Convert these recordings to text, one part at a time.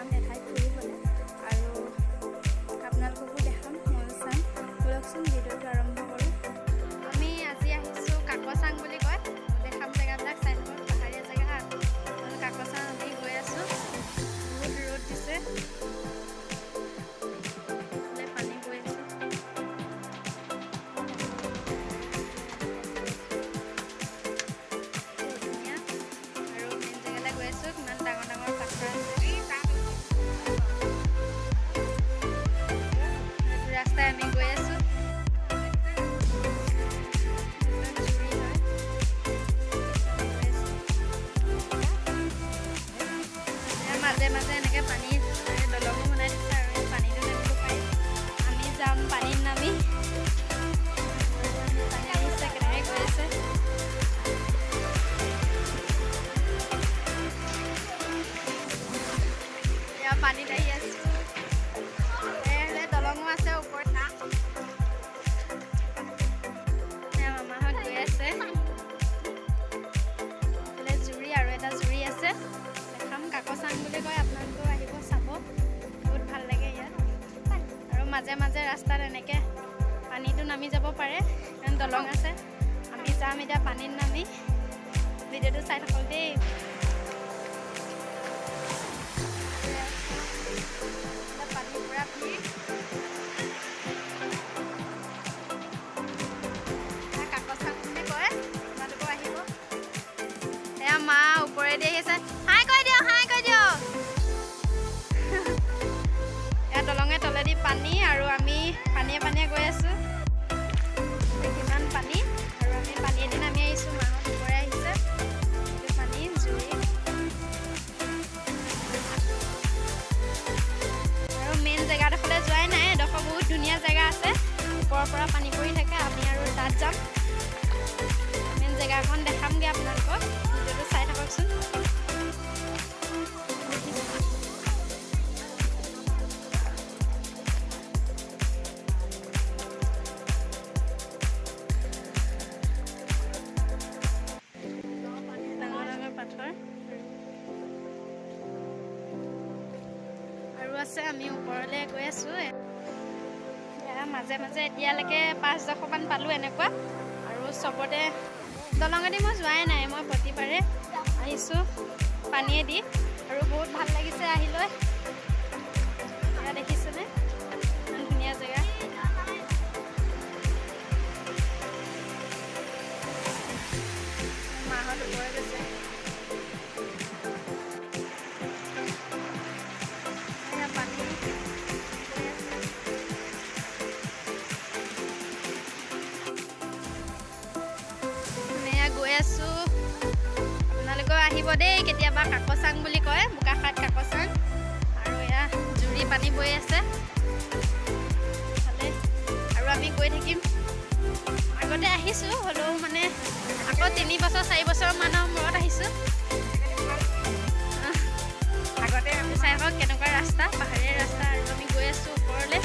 যাম এঠাইত ফুৰিবলৈ আৰু আপোনালোককো দেখাম, ময়ো চাম। ব'লকচোন ভিডিঅ'টো আৰম্ভ কৰোঁ। আমি আজি আহিছোঁ কাকচাং বুলি কয়, দেখাম জেগাবিলাক চাই থাকক। পাহাৰীয়া জেগা কাকচাং আমি গৈ আছোঁ। বহুত ৰ'দ দিছে, পানী বৈ আছে। বহুত ধুনীয়া আৰু মেইন জেগালৈ গৈ আছোঁ। কিমান ডাঙৰ ডাঙৰ পাথৰ আছে। এইটো ৰাস্তাই আমি গৈ আছোঁ। এইবিলাক জুৰি হয়, আমি গৈ আছোঁ। এয়া মাজে মাজে এনেকৈ পানী দলঙো বনাই দিছে আৰু এই পানীটো নামিব পাৰি। আমি যাম পানীত নামি। পানী আহিছে, কেনেকৈ গৈ আছে। এয়া পানীত আহি আছোঁ। এইফালে দলঙো আছে ওপৰত। এয়া মামাহঁত গৈ আছে। এইফালে জুৰি আৰু এটা জুৰি আছে, দেখাম। কাকচাং বুলি কয়, আপোনালোকেও আহিব চাব, বহুত ভাল লাগে ইয়াত। আৰু মাজে মাজে ৰাস্তাত এনেকৈ পানীটো নামি যাব পাৰে, কাৰণ দলং আছে। আমি যাম এতিয়া পানীত নামি। ভিডিঅ'টো চাই থাকক দেই। পানী পূৰা ভিৰ। কাকচাং বুলি কয়, আপোনালোকেও আহিব। এয়া মা ওপৰেদি আহি আছে, হাই কৈ দিয়ক, হাই কৈ দিয়ক। এয়া দলঙে তলেদি পানী আৰু আমি পানীয়ে পানীয়ে গৈ আছোঁ। কিমান পানী আৰু আমি পানীয়েদি নামি আহিছোঁ। মাহঁত ওপৰে আহিছে। এইটো পানী জুৰি আৰু মেইন জেগাডোখৰলৈ যোৱাই নাই। এডোখৰ বহুত ধুনীয়া জেগা আছে, ওপৰৰ পৰা পানী পৰি থাকে। আমি আৰু তাত যাম, মেইন জেগাখন দেখামগৈ আপোনালোকক। ভিডিঅ'টো চাই থাককচোন। ডাঙৰ ডাঙৰ পাথৰ আৰু আছে। আমি ওপৰলৈ গৈ আছোঁ। এয়া মাজে মাজে এতিয়ালৈকে 5 দশমান পালোঁ এনেকুৱা। আৰু চবতে দলঙেদি মই যোৱাই নাই, মই প্ৰতিবাৰে আহিছোঁ পানীয়েদি আৰু বহুত ভাল লাগিছে আহি লৈ। এয়া দেখিছেনে, ইমান ধুনীয়া জেগা। মাহঁত ওপৰে গৈছে। এয়া পানী গৈ আছে। আমি এয়া গৈ আছোঁ। আপোনালোকেও আহিব দেই কেতিয়াবা। কাকচাং বুলি কয়, বোকাখাত কাকচাং। আৰু এয়া জুৰি পানী বৈ আছে ভালে। আৰু আমি গৈ থাকিম। আগতে আহিছোঁ, হ'লেও মানে আকৌ 3 বছৰ 4 বছৰ মানৰ মূৰত আহিছোঁ। আগতে চাই থাকক কেনেকুৱা ৰাস্তা, পাহাৰীয়া ৰাস্তা। আৰু আমি গৈ আছোঁ ওপৰলৈ।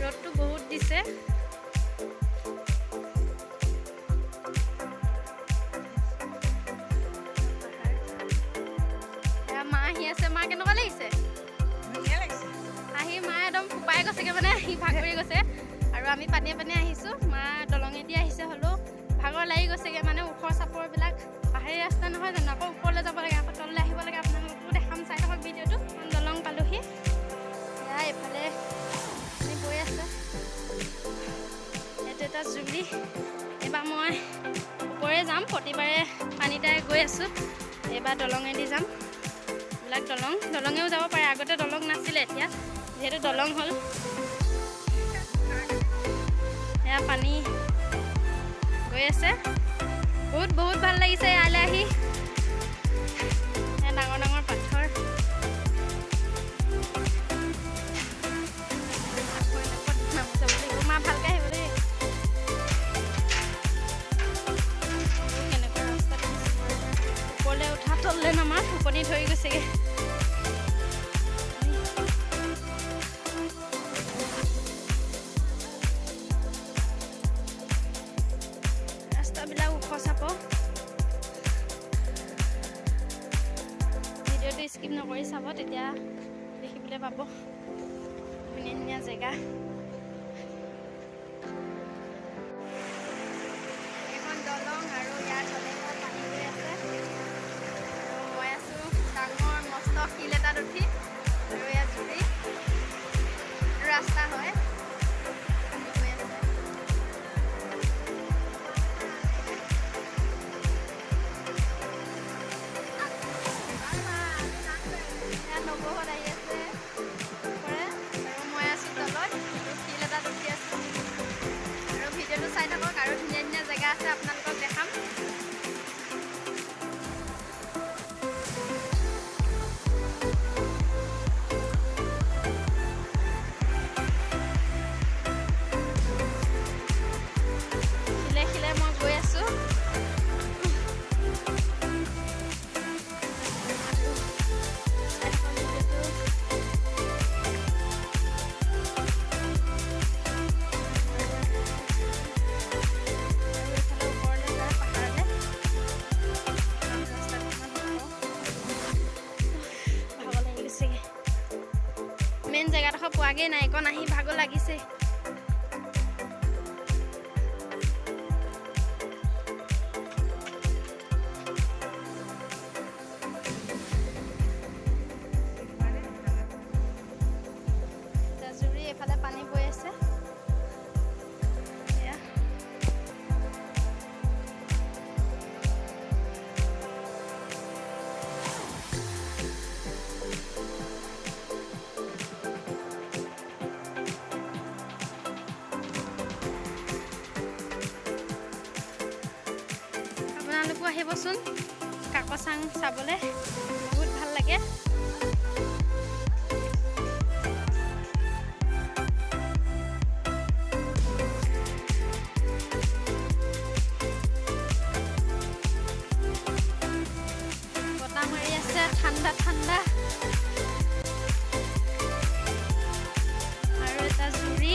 ৰ'দটো বহুত দিছে। পাহাৰ। এয়া মা আহি আছে। মা, কেনেকুৱা লাগিছে? ধুনীয়া লাগিছে। আহি মা একদম ফোপাই গৈছেগৈ, মানে আহি ভাগৰি গৈছে। আৰু আমি পানীয়ে পানীয়ে আহিছোঁ, মা দলঙেদি আহিছে, হ'লেও ভাগৰ লাগি গৈছেগৈ। মানে ওখ চাপৰবিলাক পাহাৰীয়া ৰাস্তা নহয় জানো? আকৌ ওপৰলৈ যাব লাগে, আকৌ তললৈ আহিব লাগে। আপোনালোককো দেখাম, চাই থাকক ভিডিঅ'টো। এখন দলং পালোহি। এয়া এইফালে পানী বৈ আছে। এইটো এটা জুৰি। এইবাৰ মই ওপৰে যাম। প্ৰতিবাৰে পানীতে গৈ আছোঁ, এইবাৰ দলঙেদি যাম। এইবিলাক দলং, দলঙেও যাব পাৰে। আগতে দলং নাছিলে, এতিয়া যিহেতু দলং হ'ল। এয়া পানী গৈ আছে। বহুত বহুত ভাল লাগিছে ইয়ালৈ আহি। এয়া ডাঙৰ ডাঙৰ পাথৰ। আকৌ এনেকুৱাত নামি যাব লাগিব। মা, ভালকৈ আহিব দেই। কেনেকুৱা ৰাস্তা দেখিছে, ওপৰলৈ উঠা তললৈ নমা, ফোপনি ধৰি গৈছেগৈ। ৰাস্তাবিলাক ওখ চাপৰ। ভিডিঅ'টো স্কিপ নকৰি চাব, তেতিয়া দেখিবলৈ পাব ধুনীয়া ধুনীয়া জেগা। এখন দলং আৰু ইয়াৰ তলেৰে পানী গৈ আছে। আৰু মই আছোঁ ডাঙৰ মস্ত শিল এটাত উঠি, আৰু ইয়াত জুৰি ৰাস্তা হয়, পানী গৈ আছে। ইয়াত নবৌহঁত আহি আছে কৰে, আৰু মই আছোঁ তলত শিল এটাত উঠি আছোঁ। আৰু ভিডিঅ'টো চাই থাকক, আৰু ধুনীয়া ধুনীয়া জেগা আছে আপোনালোকক দেখাম। শিলে শিলে মই গৈ আছোঁ। চাই থাকক ভিডিঅ'টো। আৰু এইফালে ওপৰলৈ যায় পাহাৰলৈ, ৰাস্তাটো ইমান ওখ, ভাগৰ লাগি গৈছেগৈ। মেইন জেগাডোখৰ পোৱাগৈ নাই, এইকণ আহি ভাগৰ লাগিছে। এতিয়া জুৰি এইফালে পানী বৈ আছে। এয়া আপোনালোকো আহিবচোন কাকচাং চাবলৈ, বহুত ভাল লাগে। বতাহ মাৰি আছে ঠাণ্ডা ঠাণ্ডা। আৰু এটা জুৰি,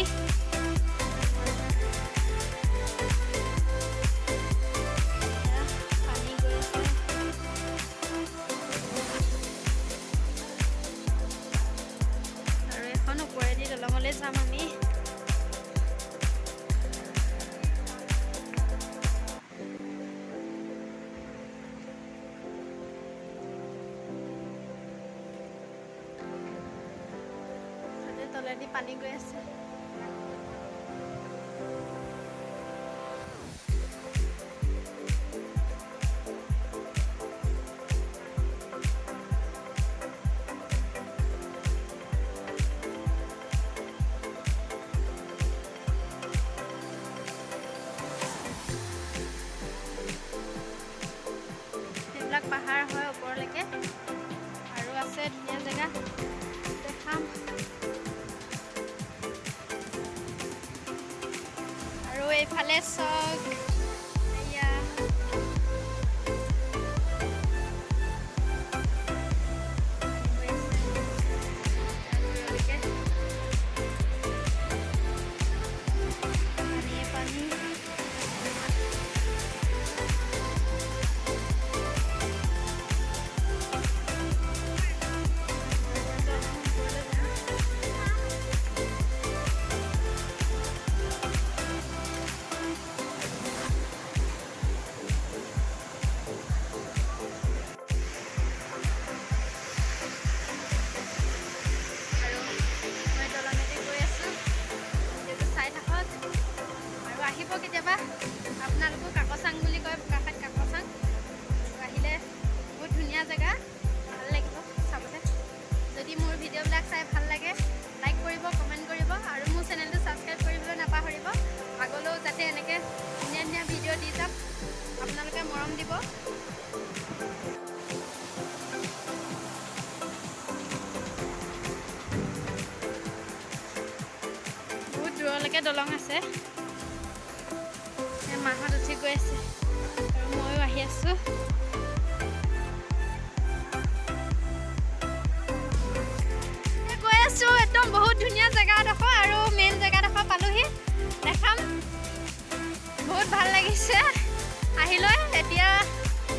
এয়া পানী গৈ আছে। আৰু এখন ওপৰেদি দলঙলৈ যাম আমি। তাতে তলেদি পানী গৈ আছে। সেইবিলাক পাহাৰ হয় ওপৰলৈকে, আৰু আছে ধুনীয়া জেগা দেখাম। আৰু এইফালে চাওক, এয়া পানী গৈ আছে দূৰলৈকে, পানীয়ে পানী। দলং ওপৰলৈ যাম। আৰু মই দলঙেদি গৈ আছোঁ, ভিডিঅ'টো চাই থাকক আৰু আহিব কেতিয়াবা আপোনালোকো। কাকচাং বুলি কয়, বোকাখাত কাকচাং। আৰু আহিলে বহুত ধুনীয়া জেগা, ভাল লাগিব চাবলৈ। যদি মোৰ ভিডিঅ'বিলাক চাই ভাল লাগে, লাইক কৰিব, কমেণ্ট কৰিব আৰু মোৰ চেনেলটো ছাবস্ক্ৰাইব কৰিবলৈ নাপাহৰিব। আগলৈও যাতে এনেকৈ ধুনীয়া ধুনীয়া ভিডিঅ' দি যাম, আপোনালোকে মৰম দিব। বহুত দূৰলৈকে দলং আছে। এই মাহঁত উঠি গৈ আছে আৰু ময়ো আহি আছোঁ। এই গৈ আছোঁ, একদম বহুত ধুনীয়া জেগাডোখৰ আৰু মেইন জেগাডোখৰ পালোহি, দেখাম। বহুত ভাল লাগিছে আহি লৈ। এতিয়া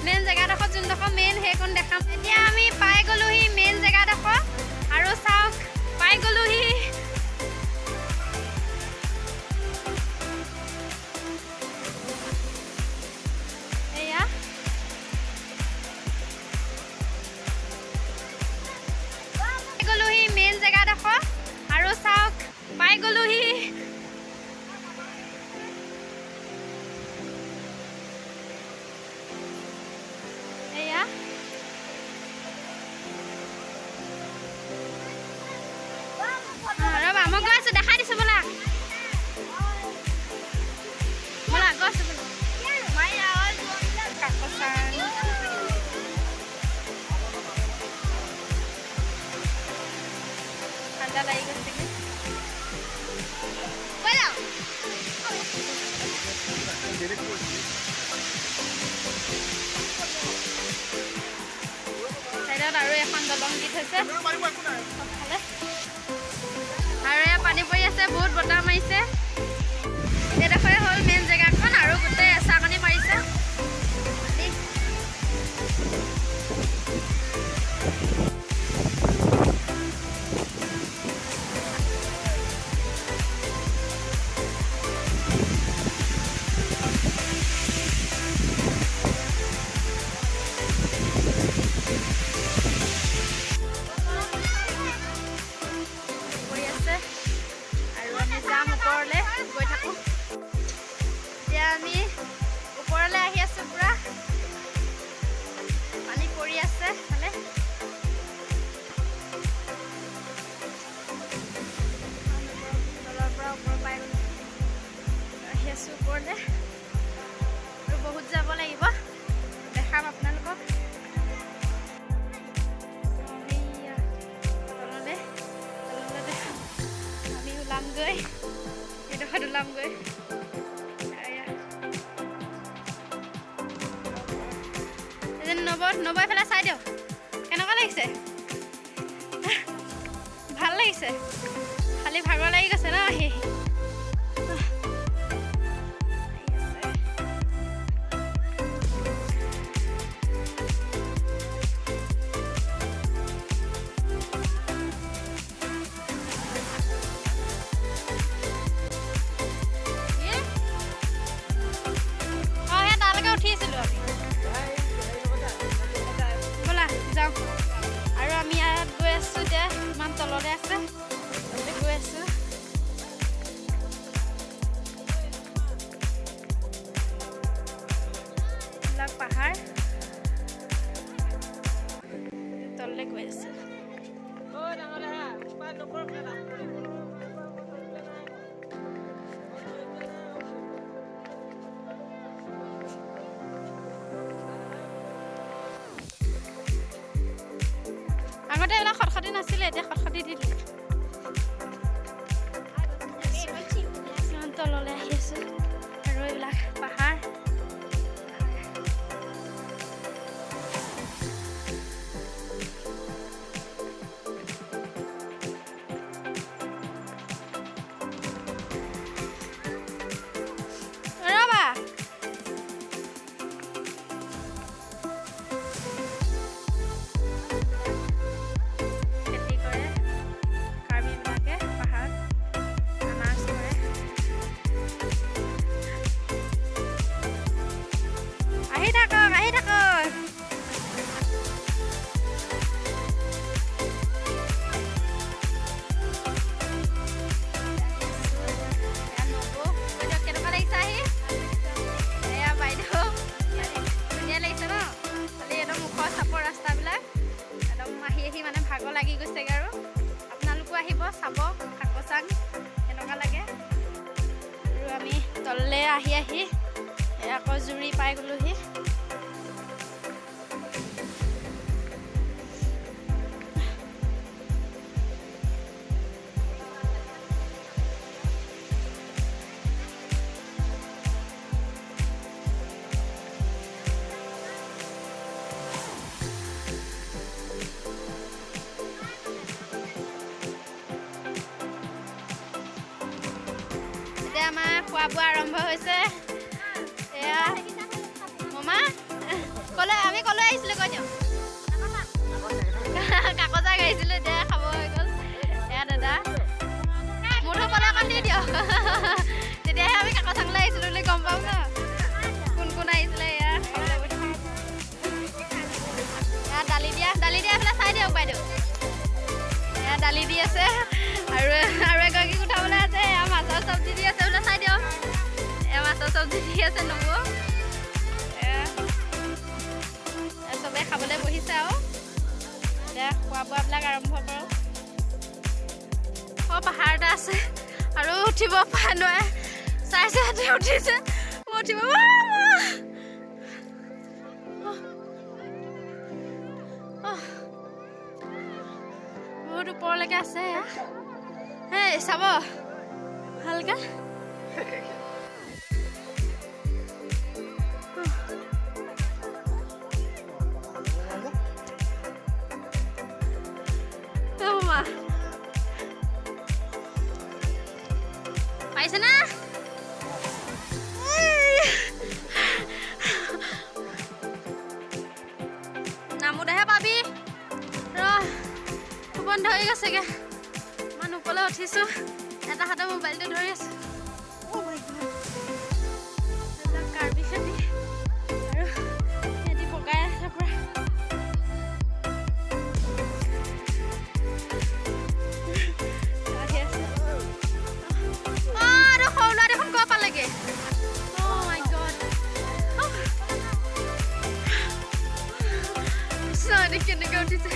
মেইন জেগাডোখৰ, যোনডোখৰ মেইন সেইকণ দেখাম। এতিয়া আমি পাই গ'লোহি। পাই গ'লোহি। এয়া পাই গ'লোহি মেইন জেগাডোখৰ। আৰু চাওক পাই গ'লোহি। এয়া ৰ'বা, মই গৈ আছো, দেখাই দিছো। ব'লা ব'লা, গৈ আছো ব'লা। কাকচাং ঠাণ্ডা লাগি গৈছেগৈ। চাইডত আৰু এখন দলং দি থৈছে চবফালে। আৰু এয়া পানী পৰি আছে, বহুত বতাহ মাৰিছে। এইডোখৰে হ'ল মেইন জেগাখন আৰু গোটেই এচাকনি মাৰিছে। পৰি আছে আৰু আমি যাম ওপৰলৈ, গৈ থাকোঁ। এতিয়া আমি ওপৰলৈ আহি আছোঁ, পূৰা পানী পৰি আছে ফালে। তলৰ পৰা ওপৰ পাই গ'লো, আহি আছোঁ ওপৰলৈ। আৰু বহুত যাব লাগিব, দেখাম আপোনালোকক। এইয়া তললৈ তললৈ দেখাম। আমি ওলামগৈ, এইডোখৰত ওলামগৈ। এয়া এজন নব নব, এইফালে চাই দিয়ক, কেনেকুৱা লাগিছে? ভাল লাগিছে, খালি ভাগৰ লাগি গৈছে ন আহি। আহি আছে। এ? অঁ, সেই তালৈকে উঠিছিলোঁ আমি। ব'লা যাওঁ। আৰু আমি ইয়াত গৈ আছোঁ এতিয়া, ইমান তলতে আছে, তলতে গৈ আছোঁ। এইবিলাক পাহাৰ, তললৈ গৈ আছোঁ। আগতে এইবিলাক খটখটি নাছিলে, এতিয়া খটখটি দি দিলে। ইমান তললৈ আহি আছোঁ আৰু এইবিলাক পাহাৰ। ৰ'বা, খেতি কৰে কাৰ্বিবিলাকে, পাহাৰত আনাজ কৰে। আহি থাকক, আহি থাকক। এয়া নবৌ, বাইদেউ কেনেকুৱা লাগিছে আহি? এয়া বাইদেউ, ধুনীয়া লাগিছে ন? খালি একদম ওখ চাপৰ ৰাস্তাবিলাক, একদম আহি আহি মানে ভাগৰ লাগি গৈছেগৈ। আৰু আপোনালোকো আহিব, চাব কাকচাং কেনেকুৱা লাগে। আৰু আমি তললৈ আহি আহি এয়া আকৌ জুৰি পাই গ'লোহি। এতিয়া আমাৰ খোৱা বোৱা আৰম্ভ হৈছে। এয়া মমা, ক'লৈ আমি ক'লৈ আহিছিলোঁ কৈ দিয়ক? কাকজাক আহিছিলোঁ। এতিয়া খাব হৈ গ'ল। এয়া দাদা। দি দিয়ক, তেতিয়াহে আমি কাকচাংলৈ আহিছিলোঁ বুলি গম পাম ন, কোন কোন আহিছিলে। এয়া খাবলৈ বহিছে। এয়া দালি দিয়া, দালি দিয়া এইফালে চাই দিয়ক বাইদেউ। এয়া দালি দি আছে আৰু আৰু এগৰাকীক উঠাবলৈ আছে। এয়া মাছৰ চব্জি দি আছে, বোলে চাই দিয়ক। এয়া মাছৰ চব্জি দি আছে নবৌ। এয়া এয়া চবে খাবলৈ বহিছে আৰু এতিয়া খোৱা বোৱাবিলাক আৰম্ভ কৰোঁ। অ, পাহাৰ এটা আছে আৰু উঠিব পৰা নোৱাৰে, চাই চাই উঠিছে। মই উঠিব আহ, বহুত ওপৰলৈকে আছে এয়া। হেই চাব ভালকে। অ মা, পাইছে না? নামোতেহে পাবি ৰ। টোপনি ধৰি গৈছেগে, ইমান ওপৰলৈ উঠিছোঁ, এটা হাতে মোবাইলটো ধৰি আছোঁ। এইবিলাক কাৰ্বি খেতি আৰু সিহঁতি পকাই আছে পুৰা। আহি আছে। অ, আৰু সৰু ল'ৰা দেখোন ক'ৰ পালেগে? Oh my God. কৃষ্ণ, কেনেকে উঠিছে!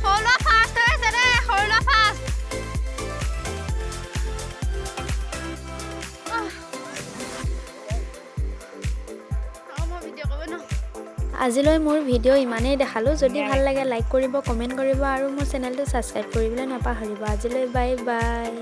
সৰু ল'ৰা ফাৰ্ষ্ট হৈ আছে দেই, সৰু ল'ৰা ফাৰ্ষ্ট। মই ভিডিঅ' কৰিব নোৱাৰো। আজিলৈ মোৰ ভিডিঅ' ইমানেই দেখালোঁ। যদি ভাল লাগে, লাইক কৰিব, কমেণ্ট কৰিব আৰু মোৰ চেনেলটো ছাবস্ক্ৰাইব কৰিবলৈ নাপাহৰিব। আজিলৈ বাই বাই।